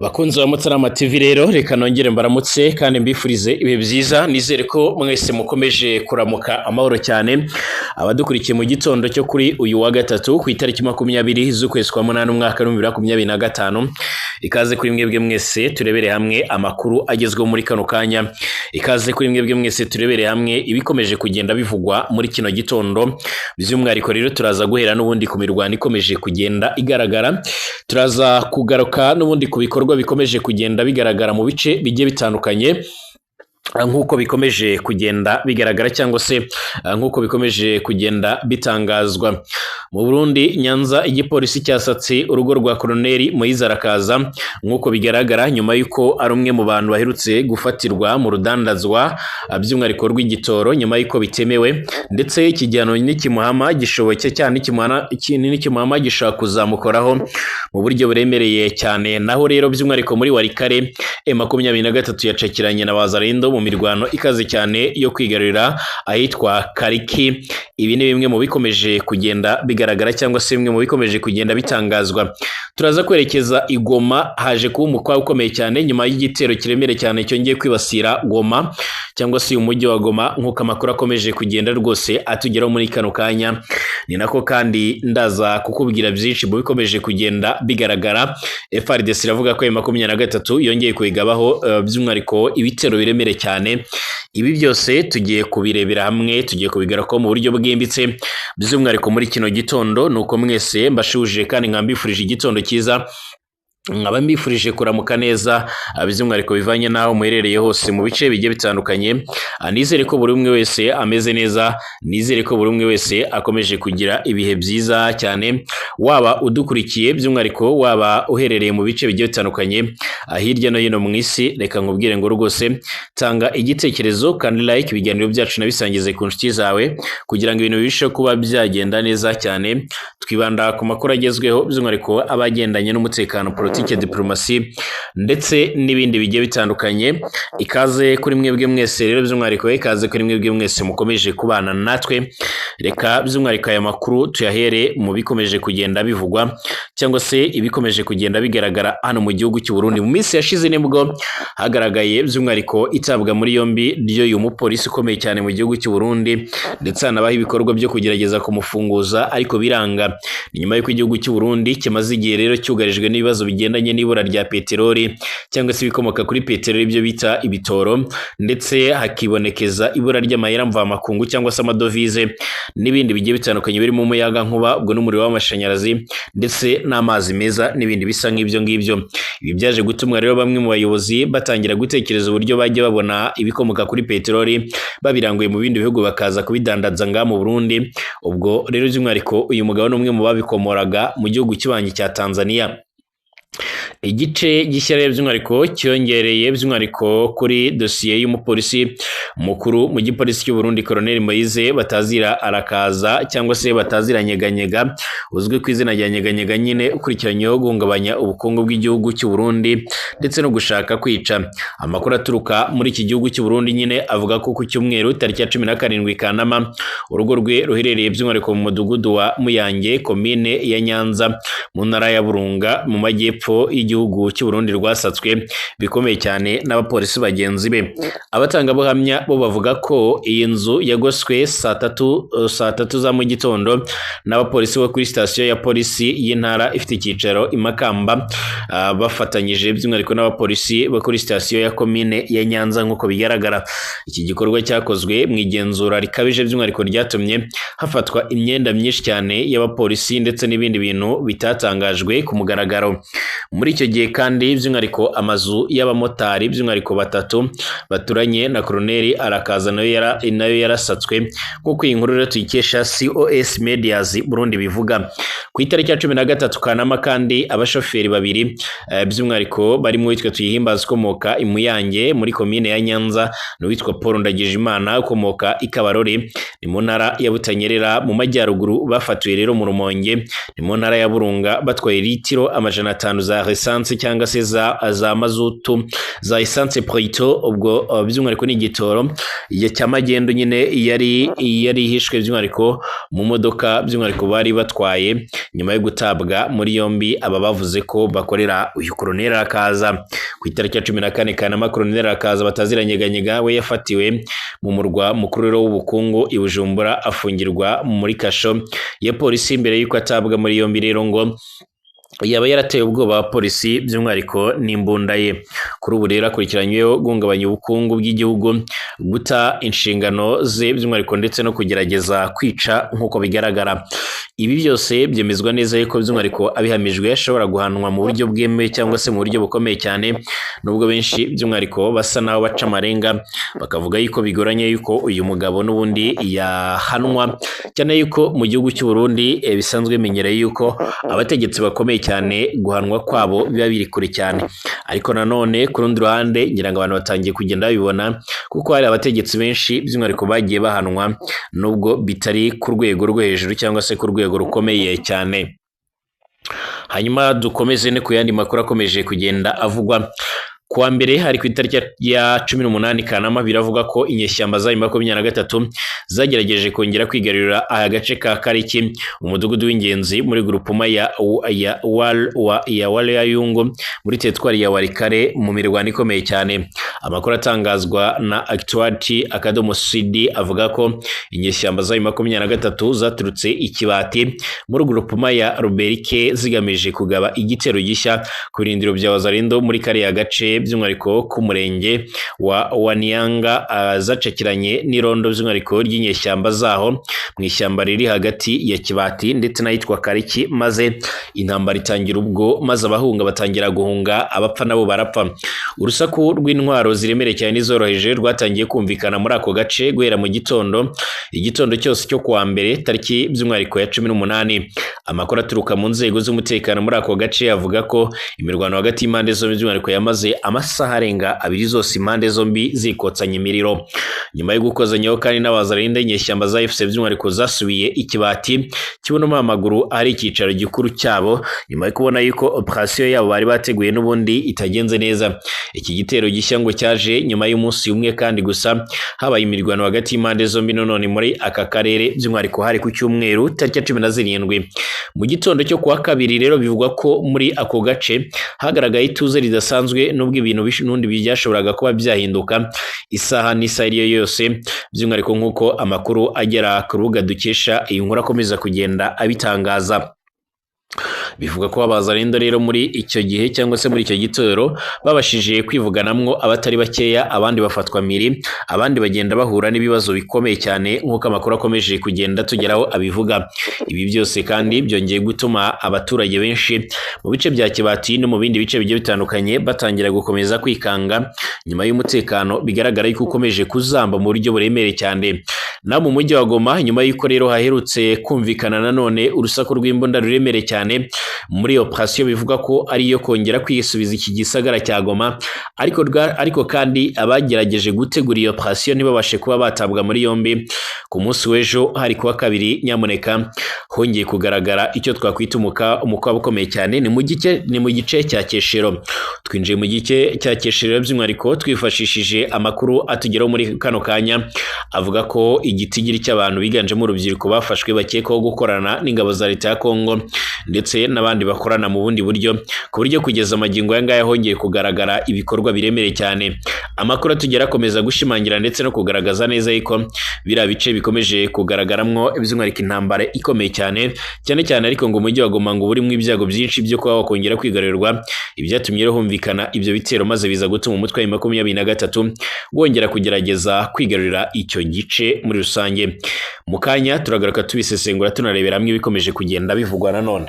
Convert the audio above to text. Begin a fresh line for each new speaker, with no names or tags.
Bakunzi ba Mutarama TV rero, reka nongere mbaramutse kandi mbifurize ibihe byiza. Nizere ko mwese mukomeje kuramuka amahoro cyane. Abadukurikiye mu gitondo cyo kuri uyu wa gatatu ku itariki 20 z'ukwezi kwa munani umwaka wa 2025, ikaze kuri mwebwe mwese turebere hamwe amakuru agezweho muri kano kanya. Ikaze kuri mwebwe mwese turebere hamwe ibikomeje kugenda bivugwa muri kino gitondo. By'umwihariko rero turaza guhera n'ubundi ku mirwano ikomeje kugenda igaragara, turaza kugaruka n'ubundi ku bikorwa bikomeje kugenda bigaragara mu bice bigiye bitandukanye nk'uko bikomeje kugenda bigaragara cyangwa se nk'uko bikomeje kugenda bitangazwa. Mu Burundi, Nyanza, igipolisi cyasatse urugo rwa Koloneli Moise Arakaza nk'uko bigaragara nyuma y'uko ari umwe mu bantu baherutse gufatirwa mu rudandazwa, by'umwihariko rw'igitoro, nyuma y'uko bitemewe, ndetse iki gihano nikimuhama gishoboke cyane nikimuhama gishobora kuzamukoraho mu buryo buremereye cyane. Naho rero by'umwihariko muri Walikale, M23 yacakiranye na Wazalendo mu mirwano ikaze cyane yo kwigarurira ahitwa Kariki. Ibi ni bimwe mu bikomeje kugenda bigaragara cyangwa se bimwe mu bikomeje kugenda bitangazwa. Turaza kwerekeza i Goma, haje kuba umukwa ukomeye cyane nyuma y'igitero kiremereye cyane cyongeye kwibasira Goma cyangwa se umujyi wa Goma, nk'uko amakuru akomeje kugenda rwose atugeraho muri kano kanya. Ni nako kandi ndaza kukubwira byinshi mu bikomeje kugenda bigaragara. FARDC iravuga ko M23 yongeye kuyigabaho by'umwihariko ibitero biremereye cyane. Ibi byose tugiye kubirebera hamwe, tugiye kubigarukaho mu buryo bwimbitse by'umwihariko muri kino gitondo. Nuko mwese mbashuje kandi nkambifurije igitondo cyiza, nkaba mbifurije kuramuka neza, by'umwihariko bivanye n'aho muherereye hose mu bice bigiye bitandukanye. Nizere ko buri umwe wese ameze neza, nizere ko buri umwe wese akomeje kugira ibihe byiza cyane, waba udukurikiye by'umwihariko, waba uherereye mu bice bigiye bitandukanye hirya no hino mu isi. Reka nkubwire ngo rwose tanga igitekerezo kandi like ibiganiro byacu nabisangize ku nshuti zawe kugira ngo ibintu birusheho kuba byagenda neza cyane. Twibanda ku makuru agezweho by'umwihariko abagendanye n'umutekano, politike, diplomasi ndetse n'ibindi bigiye bitandukanye. Ikaze kuri mwebwe mwese rero, by'umwihariko ikaze kuri mwebwe mwese mukomeje kubana natwe. Reka by'umwihariko aya makuru tuyahere mu bikomeje kugenda bivugwa cyangwa se ibikomeje kugenda bigaragara hano mu gihugu cy'u Burundi. Mu minsi yashize nibwo hagaragaye by'umwihariko itabwa muri yombi ry'uyu mupolisi ukomeye cyane mu gihugu cy'u Burundi, ndetse hanabaho ibikorwa byo kugerageza kumufunguza ariko biranga. Ni nyuma y'uko igihugu cy'u Burundi kimaze igihe rero cyugarijwe n'ibibazo bigendanye n'ibura rya peteroli cyangwa se ibikomoka kuri peteroli ibyo bita ibitoro, ndetse hakibonekeza ibura ry'amahera mvamakungu cyangwa se amadovize n'ibindi bigiye bitandukanye birimo umuyaga nkuba, ubwo n'umuriro w'amashanyarazi ndetse n'amazi meza n'ibindi bisa nk'ibyo ngibyo. Ibi byaje gutuma rero bamwe mu bayobozi batangira gutekereza uburyo bajya babona ibikomoka kuri peteroli babiranguye mu bindi bihugu bakaza kubidandaza ngaha mu Burundi. Ubwo rero by'umwihariko uyu mugabo ni umwe mu babikomoraga mu gihugu kibanyi cya Tanzania. Igice gishya rero by'umwihariko cyiyongereye by'umwihariko kuri dosiye y'umupolisi mukuru mu gipolisi cy'u Burundi, Colonel Moise batazira Arakaza cyangwa se batazira Nyeganyega, uzwi ku izina rya Nyeganyega nyine, ukurikiranyweho guhungabanya ubukungu bw'igihugu cy'u Burundi ndetse no gushaka kwica. Amakuru aturuka muri iki gihugu cy'u Burundi nyine avuga ko ku cyumweru tariki ya 17 Kanama urugo rwe ruherereye by'umwihariko mu mudugudu wa Muyange, komine ya Nyanza, mu ntara ya Burunga mu majyepfo y'igihugu cy'u Burundi rwasatswe bikomeye cyane n'abapolisi bagenzi be. Abatangabuhamya bo bavuga ko iyi nzu yagoswe saa tatu za mu gitondo n'abapolisi bo kuri sitasiyo ya polisi y'intara ifite icyicaro i Makamba, bafatanyije by'umwihariko n'abapolisi bo kuri sitasiyo ya komine ya Nyanza. Nk'uko bigaragara, iki gikorwa cyakozwe mu igenzura rikabije by'umwihariko ryatumye hafatwa imyenda myinshi cyane y'abapolisi ndetse n'ibindi bintu bitatangajwe ku mugaragaro. Muri icyo gihe kandi by'umwihariko amazu y'abamotari by'umwihariko batatu baturanye na Koloneli Arakaza nayo yarasatswe, nk'uko iyi nkuru rero tuyikesha COS Medias Burundi bivuga. Ku itariki ya 13 Kanama kandi abashoferi babiri by'umwihariko barimo uwitwa Tuyihimbaza ukomoka i Muyange muri komine ya Nyanza n'uwitwa Paul Ndagijimana ukomoka i Kabarore, ni mu ntara ya Butanyerera mu majyaruguru, bafatiwe rero mu Rumonge, ni mu ntara ya Burunga, batwaye litiro 500. za essence cyangwa se za mazutu, za essence plutôt. Ubwo by'umwihariko ni igitoro ya cya magendu nyine yari ihishwe by'umwihariko mu modoka by'umwihariko bari batwaye. Nyuma yo gutabwa muri yombi, aba bavuze ko bakorera uyu Colonel Arakaza. Ku itariki ya 14 Kanama, Colonel Arakaza bataziranyeganyega we yafatiwe mu murwa mukuru rero w'ubukungu i Bujumbura, afungirwa muri kasho ya polisi mbere y'uko atabwa muri yombi. Rero ngo yaba yarateye ubwoba abapolisi by'umwihariko n'imbunda ye. Kuri ubu rero akurikiranyweho guhungabanya ubukungu bw'igihugu, guta inshingano ze by'umwihariko, ndetse no kugerageza kwica. Nk'uko bigaragara, ibi byose byemezwa neza yuko by'umwihariko abihamijwe ashobora guhanwa mu buryo bwemewe cyangwa se mu buryo bukomeye cyane, nubwo benshi by'umwihariko basa naho baca amarenga bakavuga yuko bigoranye yuko uyu mugabo n'ubundi yahanwa, cyane yuko mu gihugu cy'u Burundi bisanzwe bimenyereye yuko abategetsi bakomeye cyane guhanwa kwabo biba biri kure cyane. Ariko nanone ku rundi ruhande, ngira ngo abantu batangiye kugenda babibona, kuko hari abategetsi benshi by'umwihariko bagiye bahanwa, nubwo bitari ku rwego rwo hejuru cyangwa se ku rwego rukomeye cyane. Hanyuma dukomeze no ku yandi makuru akomeje kugenda avugwa. Kuwa mbere, hari ku itariki ya 18 Kanama, biravuga ko inyeshyamba za 23 zagerageje kongera kwigarurira aka gace ka Kariki, umudugudu w'ingenzi muri grupuma ya Waleyayungu muri teritwari ya Walikale, mu mirwano ikomeye cyane. Amakuru atangazwa na Actuality akadomo CD avuga ko inyeshyamba za 23 zaturutse Ikibati muri grupuma ya Ruberike zigamije kugaba igitero gishya ku birindiro bya Wazalendo muri kariya gace, by'umwihariko ku murenge wa Wanianga. Zacakiranye n'irondo by'umwihariko ry'inyeshyamba zaho mu ishyamba riri hagati ya Kibati ndetse n'ahitwa Kariki, maze intambara itangira ubwo, maze abahunga batangira guhunga, abapfa nabo barapfa. Urusaku rw'intwaro ziremereye cyane n'izoroheje rwatangiye kumvikana muri ako gace guhera mu gitondo, igitondo cyose cyo kuwa mbere tariki by'umwihariko ya 18. Amakuru aturuka mu nzego z'umutekano muri ako gace avuga ko imirwano hagati y'impande zombi by'umwihariko yamaze amasaha arenga 2 zose, impande zombi zikotsanya imiriro. Nyuma yo gukozanyaho kandi n'abazarinda, inyeshyamba za FC by'umwihariko zasubiye Ikibati kibonamo amaguru ari icyicaro gikuru cyabo, nyuma yo kubona yuko operation yabo bari bateguye n'ubundi itagenze neza. Iki gitero gishya ngo cyaje nyuma y'umunsi umwe kandi gusa habaye imirwano hagati y'impande zombi none muri aka karere, by'umwihariko hari ku cyumweru tariki ya 17. Mu gitondo cyo kuwa kabiri rero bivugwa ko muri ako gace hagaragaye ituze ridasanzwe, nubwo ibintu n'undi byashoboraga kuba byahinduka isaha n'isaha iyo yose, by'umwihariko nk'uko amakuru agera ku rubuga dukesha iyi nkuru akomeza kugenda abitangaza. Bivuga ko abazarendo rero muri icyo gihe cyangwa se muri icyo gitero babashije kwivuganamwo abatari bakeya, abandi bafatwa miri, abandi bagenda bahura n'ibibazo bikomeye cyane, nk'uko amakuru akomeje kugenda tugeraho abivuga. Ibi byose kandi byongeye gutuma abaturage benshi mu bice bya Kibati no mu bindi bice bigiye bitandukanye batangira gukomeza kwikanga nyuma y'umutekano bigaragara yuko ukomeje kuzamba mu buryo buremereye cyane. Na mu mujyi wa Goma, nyuma y'uko rero haherutse kumvikana nanone urusaku rw'imbunda ruremereye cyane muri operation bivuga ko ari iyo kongera kwisubiza iki gisagara cya Goma, ariko kandi abagerageje gutegura iyo operation ntibabashe kuba batabwa muri yombi. Ku munsi w'ejo, hari kuwa kabiri, nyamuneka, hongeye kugaragara icyo twakwita umukwabu ukomeye cyane. Ni mu gice cya Keshero. Twinjiye mu gice cya Keshero by'umwihariko twifashishije amakuru atugeraho muri kano kanya avuga ko igitigiri cy'abantu biganjemo urubyiruko bafashwe bakekwaho gukorana n'ingabo za leta ya Kongo ndetse n'abandi bakorana mu bundi buryo, ku buryo kugeza amagingo aya ngaya hongeye kugaragara ibikorwa biremereye cyane. Amakuru atugera akomeza gushimangira ndetse no kugaragaza neza yuko biriya bice bikomeje kugaragaramwo by'umwihariko intambara ikomeye cyane cyane cyane, ariko ngo umujyi wa Goma ngo burimo ibyago byinshi byo kuba wakongera kwigarurwa, ibyatumye rero humvikana ibyo bitero, maze biza gutuma umutwe wa 23 wongera kugerageza kwigarurira icyo gice muri rusange. Mu kanya turagaruka tubisesengura, tunarebera hamwe ibikomeje kugenda bivugwa nanone.